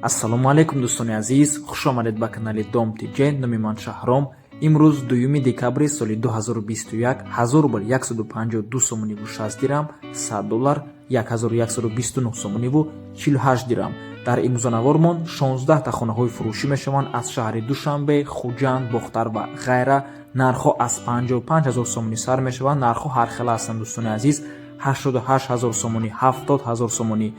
Ассалому алайкум, дӯстони азиз, хушомадед ба канали Дом ТЖ. Номи ман Шаҳром. Имрӯз 2 декабри соли 2021, 1000 рубл 152 сомониву 60 дирам, 100 доллар 1129 сомониву 48 дирам. Дар имрӯзанавормон 16 та хонаҳои фурӯшӣ мешаванд аз шаҳри Душанбе, Хуҷанд, Бохтар ва ғайра. Нархҳо аз 55 ҳазор сомонӣ сар мешаванд. Нархҳо ҳархела ҳастанд, дӯстони азиз: 88 ҳазор сомонӣ, 70 ҳазор сомонӣ.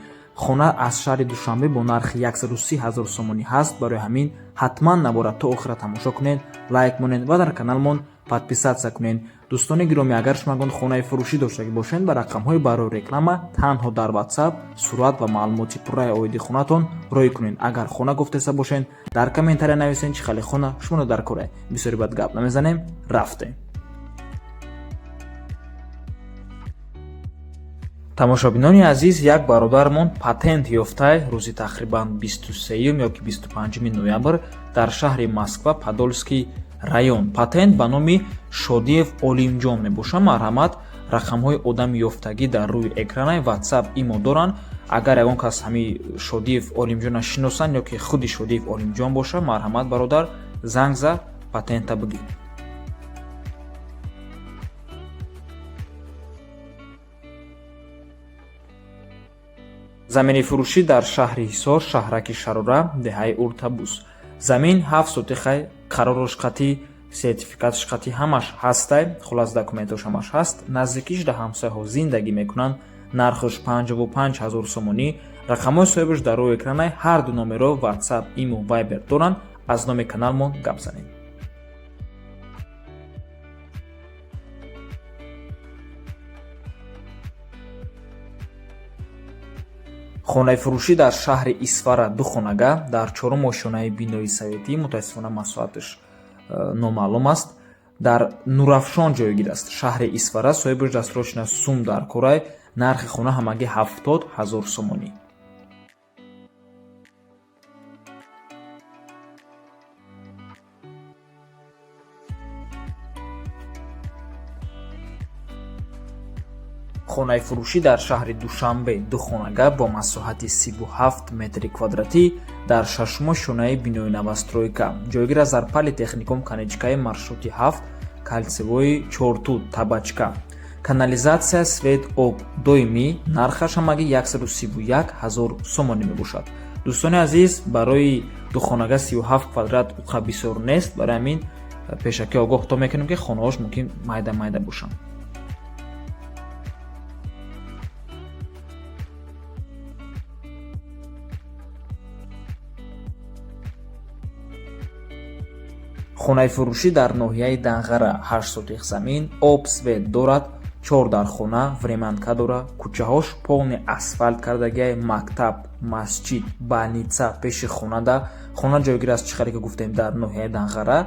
Хона аз шаҳри Душанбе бо нархи 130 ҳазор сомонӣ ҳаст. Барои ҳамин ҳатман навора то охира тамошо кунед, лайк монед ва дар каналмон подписаться кунед. Дӯстони гиромӣ, агар шумо ягон хонаи фурӯшӣ доштагӣ бошед, ба рақамҳои барои реклама танҳо дар WhatsApp сурат ва маълумоти пурраи оиди хонатон рой кунед. Агар хона гуфтеса бошед, дар комментария нависед, чӣ хеле хона шуморо дар кора. Бисёри бад гап намезанем, рафтем. Тамошобинони азиз, як бародармон патент ёфтай рӯзи тақрибан 23 ё ки 25 ноябр дар шаҳри Москва, Подольский район. Патент ба номи Шодиев Олимҷон мебошад. Марҳамат, рақамҳои одами ёфтагӣ дар рӯи экранаи WhatsApp, имо доранд. Агар ягон кас ҳами Шодиев Олимҷона шиносанд ё ки худи Шодиев Олимҷон бошад, марҳамат, бародар, занг за, патента бигир. Замини фурӯшӣ дар шаҳри Ҳисор, шаҳраки Шарора, деҳаи Уртабус. Замин 7 сотихай, қаророш қатӣ, сертификатш қатӣ, ҳамаш ҳастай. Хулас, документош ҳамаш ҳаст. Наздикиш да ҳамсояҳо зиндагӣ мекунанд. Нархш 55 ҳазор сомонӣ. Рақамҳои соҳибаш дар рӯи экранай. Ҳар ду номеро WhatsApp, имо, Viber доранд. Аз номи каналмон гап занед. Хонаи фурӯшӣ дар шаҳри Исфара, ду хонага дар чорум ошёнаи бинои советӣ, мутаассифона, масоҳаташ номаълум аст. Дар Нурафшон ҷойгир аст, шаҳри Исфара. Соҳибаш дастрочна сум дар корай. Нархи хона ҳамагӣ 70 ҳазор сомонӣ. Хонаи фурӯшӣ дар шаҳри Душанбе, ду хонага бо масоҳати 37 метри квадратӣ дар шашумо шонаи бинои новостройка ҷойгир аст, дар политехникум, конечкаи маршрути 7, кольцевой Чортуд, Табачка. Канализатсия, свет, об доимӣ. Нархаш ҳамагӣ 131 ҳазор сомонӣ мебошад. Дӯстони азиз, барои духонага 37 квадрат уқа бисёр нест. Барои ҳамин пешакӣ огоҳ то мекунем, ки хонаҳош мумкин майда майда бошанд. Хонаи фурӯшӣ дар ноҳияи Данғара, 8 сотих замин, об, свет дорад, чор дархона, времянка дора, кӯчаҳош полный асфалт кардагиай, мактаб, масҷид, больница пеши хонада. Хона ҷойгир аст, чӣ хеле ки гуфтем, дар ноҳияи Данғара,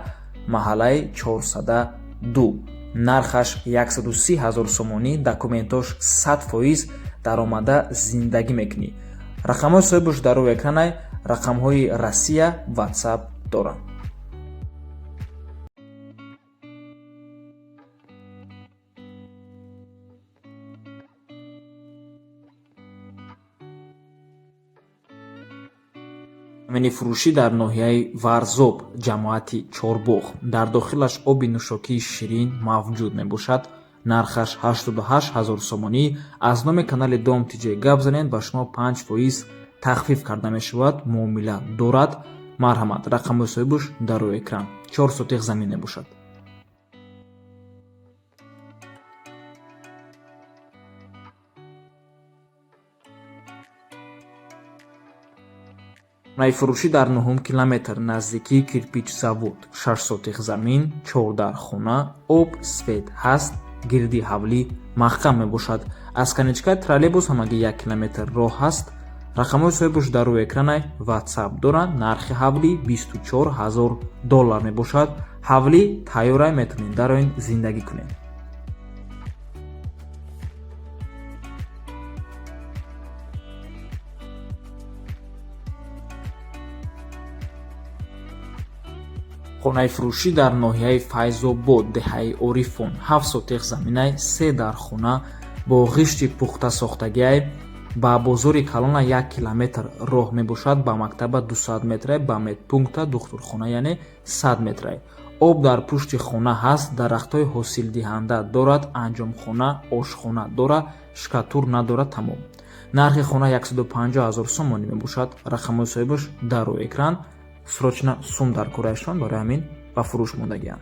маҳаллаи 402. Нархаш 130 ҳазор сомонӣ. Документош 100%, даромада зиндагӣ мекунӣ. Рақамҳои соҳибаш дар рӯи экранай. Рақамҳои Россия, WhatsApp доранд. Замини фурӯшӣ дар ноҳияи Варзоб, ҷамоати Чорбоғ. Дар дохилаш оби нӯшокии ширин мавҷуд мебошад. Нархаш 88 ҳазор сомонӣ. Аз номи канали Дом ТЖ гап занед, ба шумо 5% тахфиф карда мешавад. Муомила дорад. Марҳамат, рақамҳои соҳибаш дар рӯи экран. 4 сотих замин мебошад. Хонаи фурӯшӣ дар нуҳум километр, наздикии кирпичзавод, 6 сотих замин, чор дархона, об, свет ҳаст, гирди ҳавлӣ маҳкам мебошад. Аз конечкаи троллейбус ҳамагӣ 1 километр роҳ ҳаст. Рақамҳои соҳибаш дар рӯи экранай, WhatsApp доранд. Нархи ҳавлӣ 24 ҳазор доллар мебошад. Ҳавлӣ тайёрай, метавонед дароин, зиндагӣ кунед. Хонаи фурӯшӣ дар ноҳияи Файзобод, деҳаи Орифон, 7 сотих заминай, се дархона, бо ғишти пухта сохтагиай. Ба бозори калона 1 километр роҳ мебошад, ба мактаба 200 метрай, ба медпункта, духтурхона, яъне 100 метрай. Об дар пушти хона ҳаст, дарахтҳои ҳосилдиҳанда дорад, анҷомхона, ошхона дорад, штукатур надорад, тамом. Нархи хона 150 ҳазор сомонӣ мебошад. Рақамҳои соҳибаш дар рӯи экран. Срочно сум дар кораашон, барои ҳамин ба фурӯш мондагианд.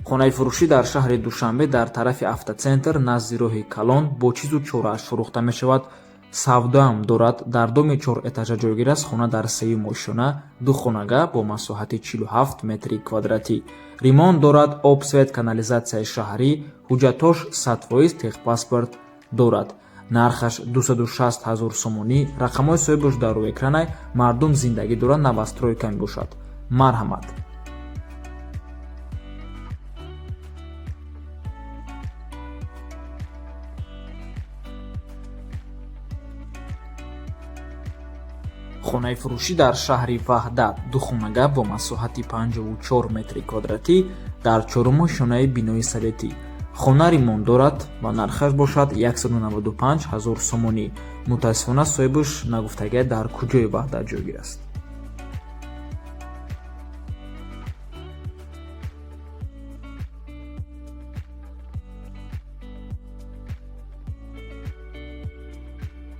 Хонаи фурӯшӣ дар шаҳри Душанбе, дар тарафи Автоцентр, назди роҳи калон, бо чизу чорааш фурӯхта мешавад. Савдоам дорад. Дар доми чор этажа ҷойгир аст. Хона дар сеюм ошёна, ду хонага бо масоҳати 47 метри квадратӣ. Ремонт дорад, об, свет, канализатсияи шаҳрӣ, ҳуҷҷатҳош 100%, техпаспорт дорад. Нархаш 260 ҳазор сомонӣ. Рақамҳои соҳибаш дар рӯи экранай. Мардум зиндагӣ дорад, новостройка мебошад. Марҳамат. Хонаи фурӯшӣ дар шаҳри Ваҳдат, духонага бо масоҳати 54 метри квадратӣ, дар чорум ошёнаи бинои советӣ. Хона ремонт дорад ва нархаш бошад 195 ҳазор сомонӣ. Мутаассифона, соҳибаш нагуфтагия, дар куҷои Ваҳдат ҷойгир аст.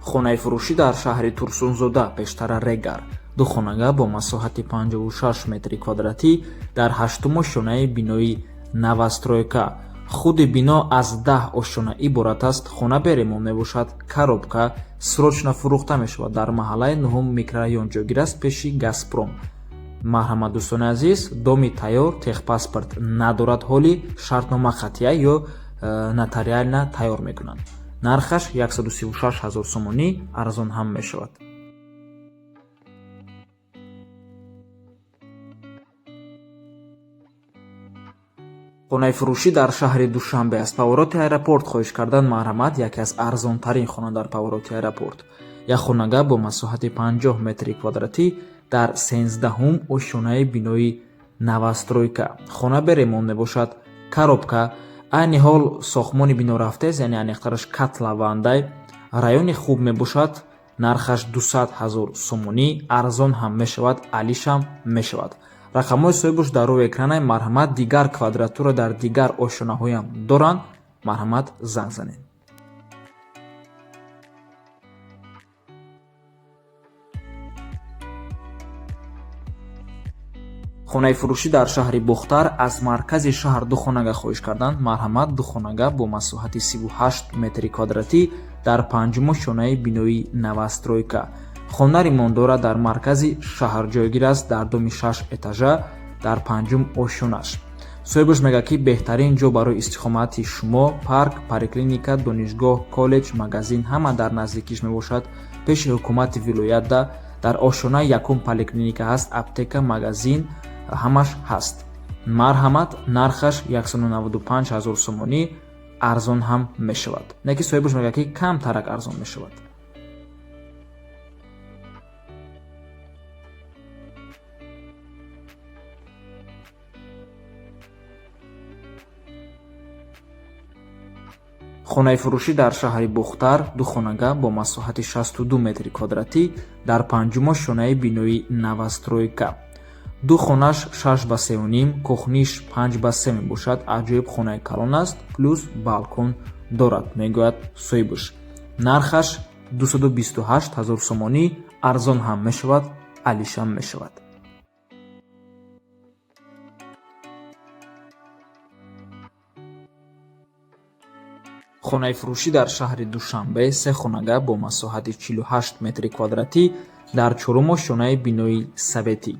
Хонаи фурӯшӣ дар шаҳри Турсунзода, пештара Регар, духонага бо масоҳати 56 метри квадратӣ, дар ҳаштум ошёнаи бинои новостройка. Худи бино аз 10 ошёна иборат аст. Хона бе ремонт мебошад, коробка, срочно фурӯхта мешавад. Дар маҳаллаи нуҳум микрорайон ҷойгир аст, пеши Газпром. Марҳамат, дӯстони азиз. Доми тайёр, техпаспорт надорад ҳоли, шартнома хатия ё нотариально тайёр мекунанд. Нархаш 136 ҳазор сомонӣ, арзон ҳам мешавад. Хонаи фурӯшӣ дар шаҳри Душанбе, аз повороти аэропорт хоҳиш кардан. Марҳамат, яке аз арзонтарин хона дар повороти аэропорт, як хонага бо масоҳати 50 метри квадратӣ, дар 13-ҳум ошёнаи бинои новостройка. Хона бе ремонт мебошад, коробка. Айни ҳол сохтмони бино рафтест, яъне аниқтараш котловандай. Райони хуб мебошад. Нархаш 200 ҳазор сомонӣ, арзон ҳам мешавад, алишам мешавад. Рақамҳои соҳибаш дар рӯи экранай. Марҳамат, дигар квадратура дар дигар ошёнаҳоям доранд. Марҳамат, занг занед. Хонаи фурӯшӣ дар шаҳри Бохтар, аз маркази шаҳр, ду хонага хоҳиш карданд. Марҳамат, ду хонага бо масоҳати 38 метри квадратӣ, дар панҷум ошёнаи бинои новостройка. Хона ремонт дорад, дар маркази шаҳр ҷойгир аст, дар доми шаш этажа, дар панҷум ошёнаш. Соҳибаш мегӯяд, ки беҳтарин ҷо барои истиқомати шумо: парк, поликлиника, донишгоҳ, коллеҷ, магазин ҳама дар наздикиш мебошад. Пеши ҳукумати вилоятда, дар ошёнаи якум поликлиника ҳаст, аптека, магазин ҳамаш ҳаст. Марҳамат, нархаш 195 ҳазор сомонӣ, арзон ҳам мешавад, не ки соҳибаш мегӯяд, ки камтарак арзон мешавад. Хонаи фурӯшӣ дар шаҳри Бохтар, духонага бо масоҳати 62 метри квадратӣ, дар панҷум ошёнаи бинои новостройка. Ду хонаш 6 ба 3,5, кухниш 5 ба 3 мебошад. Аҷоиб хонаи калон аст, плюс балкон дорад, мегӯяд соҳибаш. Нархаш 228 ҳазор сомонӣ, арзон ҳам мешавад, алишам мешавад. Хонаи фурӯшӣ дар шаҳри Душанбе, се хонага бо масоҳати 48 метри квадратӣ, дар чорум ошёнаи бинои советӣ.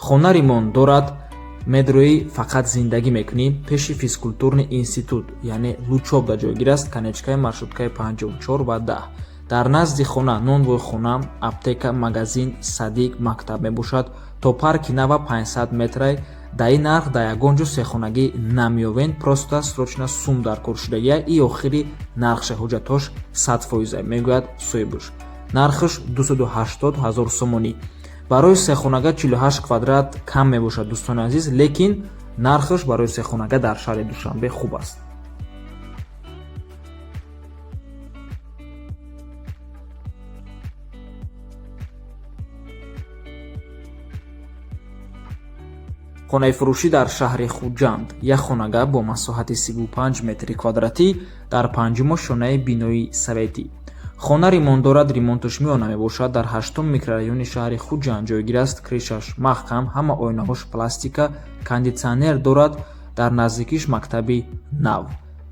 Хона ремонт дорад, медроӣ, фақат зиндагӣ мекунӣ. Пеши физкультурный институт, яъне Лучобда ҷойгир аст, конечкаи маршруткаи 54 ва 10. Дар назди хона нонвойхона, аптека, магазин, садик, мактаб мебошад. То парки нава 500 метрай. Дар ин нарх дар ягон ҷо сехонагӣ намеёвен. Просто срочно сум дар кор шудагия и охири нархша, ҳуҷҷатҳош 100%, мегӯяд соҳибуш. Нархаш 280 ҳазор сомонӣ. Барои сехонага 48 квадрат кам мебошад, дӯстони азиз, лекин нархаш барои сехонага дар шаҳри Душанбе хуб аст. Хонаи фурӯшӣ дар шаҳри Хуҷанд, як хонага бо масоҳати 35 метри квадратӣ дар панҷумо шонаи бинои советӣ. Хона ремонт дорад, ремонташ миёна мебошад, дар ҳаштум микрорайони шаҳри Хуҷанд ҷойгир аст. Крышаш маҳкам, ҳама оинаҳош пластика, кондитсионер дорад, дар наздикиш мактаби нав.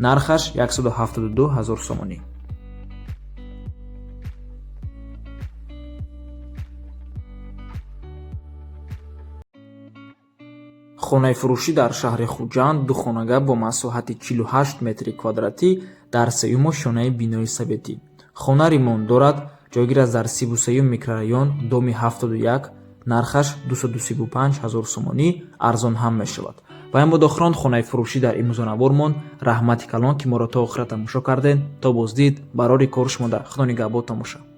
Нархаш 172 ҳазор сомонӣ. Хонаи фурӯшӣ дар шаҳри Хуҷанд, ду хонага бо масоҳати 48 метри квадратӣ дар сеюмо шонаи бинои советӣ. Хона ремонт дорад, ҷойгир аст дар 33-юм микрорайон, доми 71, нархаш 235 ҳазор сомонӣ, арзон ҳам мешавад. Ва ин буд охирон хонаи фурӯшӣ дар имрӯзанавормон. Раҳмати калон, ки моро то охира тамошо кардед. То боздид, барори кор шумода. Худо нигаҳбодтон бошад.